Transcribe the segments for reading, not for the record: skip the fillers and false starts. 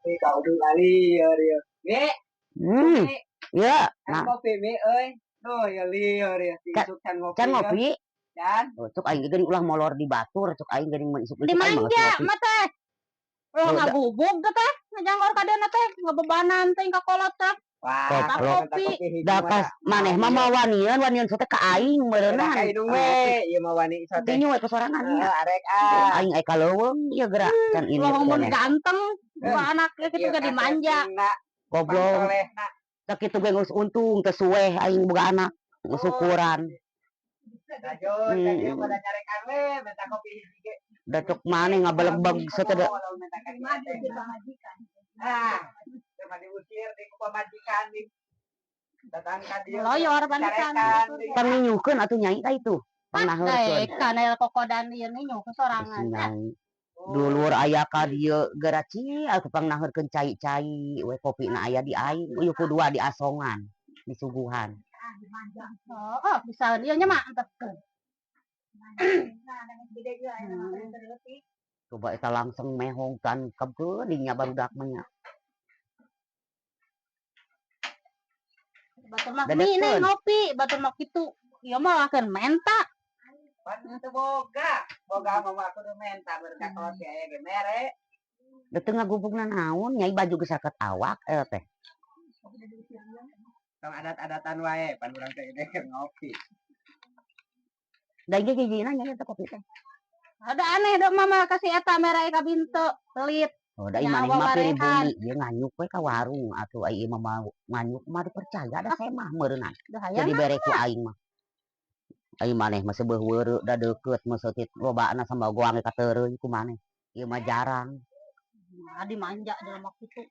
Ih, kau udah lieur ya. Mi, Mi, Ya, can nah, ngopi mi euy. Duh, ya lieur ya. Isuk can ngopi. Can Ya. ngopi. Can. Oh, cuk aing geuning ulah molor di batur, cuk aing geuning mun isuk-isuk aing mah geus Dimanja ngopi. Mah teh. Ulah Oh, ngagubug teh teh, ngajangkor kadeuna teh, ngabebanan teh ka kolot teh. Wah, Goblok. minta kopi hiji Da mah kas da. maneh mah mau wanian, wanian sote ka aing Udah meureunnan. ka indung we, ieu mah wani iso teh. Tinju we sorangan nya. Heeh, arek ah. Aing aya ka leuweung ieu geura can ini Ulah mun keneh. Ganteng, gua anaknya kitu Ieu ge dimanja. kasepna, Goblok. pangsolehna. Sakitu ge geus untung teu suweh aing boga anak. Geus syukuran. Lanjut, ka dieu pada nyarekan we, minta kopi hiji ge. Da cuk maneh ngabelegbeg sote da. Oh, lamun minta ka dieu teh. Ah, cuma diusir di ku pamajikan di. Datang ka dieu. Loyor panikan. Carekan di. Panginyukeun atuh nyai ka itu. Pangnaheurkeun. Dek kana kokodan ieu ninyu sorangan. Nyai. Dulur aya ka dieu geura ci atuh pangnaheurkeun cai-cai we kopina aya di aing. Uyuh ku dua di asongan, disuguhan. Oh, bisa ieu nya mah antepkeun. Coba eta langsung mehong kan kebeuning nya barudak mah nya. Batur mah mi Dadekeun. Ngopi, batur mah kitu. Ieu mah akeun menta. Pan teu boga. Boga mah kudu menta berkah kolot ge aya ge mere. Da teu ngagubugna naon, nyai baju geus saket awak eta teh. Tong adat-adatan wae pan urang teh keur ngopi. Da ieu hijina nyai eta kopi teh. Ada aneh dong mama kasih eta mere ka bintu, pelit. Oh, da Ya, maneh mah wawarehan. pribumi, ieu nganyuk we ka warung atuh ai ieu mah mau nganyuk mah dipercaya da saya mah meureunnan. Dah hayang. Jadi bere ku aing mah. Ai maneh mah seubeuh weureu da deukeut mah seutit lobana sama goang ka teureun ku maneh. Ieu mah jarang. Nah, dimanja dalam waktu itu.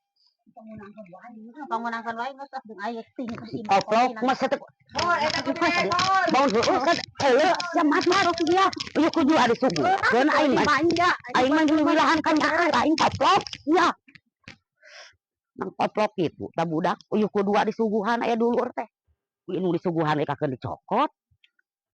Pangunangkeun wae, pangunangkeun wae geus ah jeung aya ting. Koplok mah sateu. Oh, eta kopi mon. Bau heueuh kan heueuh sia mat mah sia. Ieu kudu ada suguhkeun aing mah. Dimanja. Aing mah wilahan kan aing koplok sia. Nang koplok kitu tah budak uyuh ku dua disuguhan aya dulur teh. Kuy nu disuguhan we kakeun dicokot.